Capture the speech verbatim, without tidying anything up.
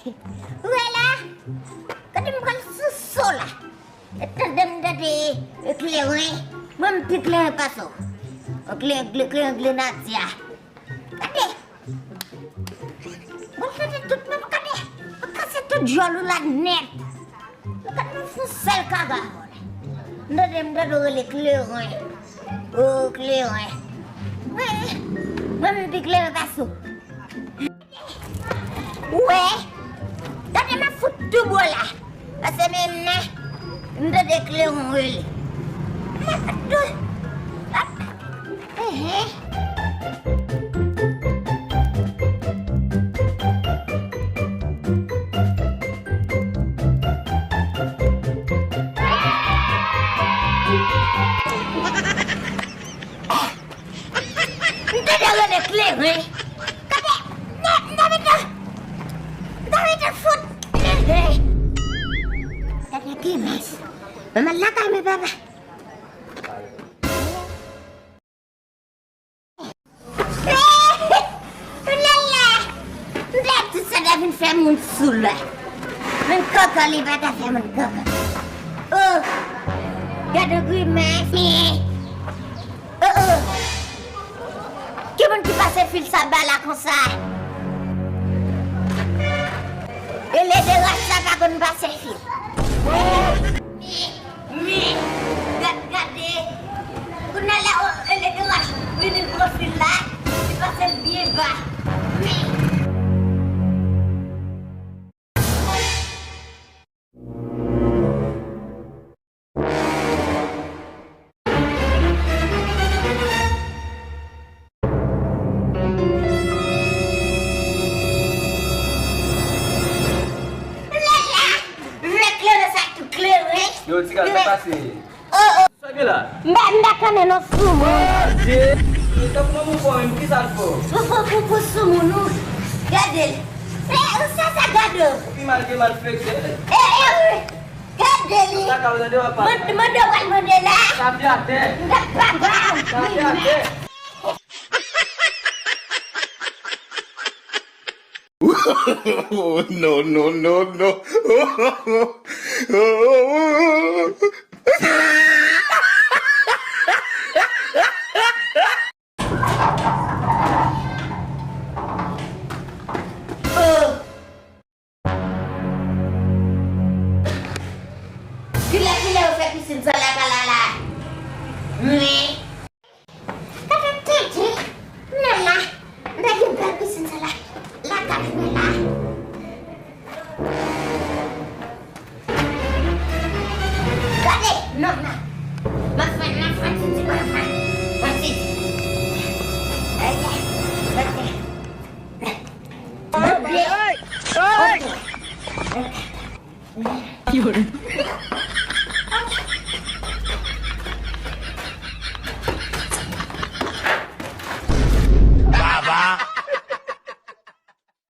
Ou wè la? Gade m pral sou so la. E tande m tande kleren. Mwen m pi kleren pase w. Kleren, kleren, kleren Nadia. Gade. Mwen tande tout, mwen gade. Mwen kase tout djòl ou la nèt. Mwen gade mwen fon sèl kaga. M tande, m tande w rele kleren. O kleren. Wi. Mwen m pi kleren pase w. Ou wè? Tande m ap fout tou bò la. Pase men m nan, m tande kleren rele. M ap tou. Ap. Ehe. M tande rele kleren. Gade, m ta, m ta mete, m ta mete fout. Gade Demes. Mwen al lakay mwen papa. Lala! M ta tout sa ta vin fè moun sou la. Moun kòkò li pa ta fè moun kòkò. Oh! Gade grimas. Oh, oh. Ki moun ki pase fil sa ba la konsa? E lede rach sa pa konn pase fil. Men, men, gad, gade. Kounye a la, o, e lede rach vini l pran fil la, li pase l byen ba. Men. Lala! Vle kleren sa tou kleren. Yo, ti gaz, sa pase? Oh, oh. Sa gen la? M pa, m pa konnen non soumoun. Bondye! Tankou manman w fò menm, ki sa l fè w? Pou, pou, pou, pou soumoun ou. Gade l. E, ou sa, sa gade w. Ou pi mal ke malfektè. E, e, wi. Gade li. Sa ka w tande w ap pale. Mande, mande w al mande la. Tapye atè. M pa, pa ba w. Tapye atè. No, no, no, no. Kilè, kilè yo fè pisin sa lakay la la? Men. Gade tete, men la, m ta gen bèl pisin sa la, lakay mwen la. Gade, non, non. M ap fè, m ap fè titi, m ap fè, fè titi. Ok, ok. Oke. Oke. Yo.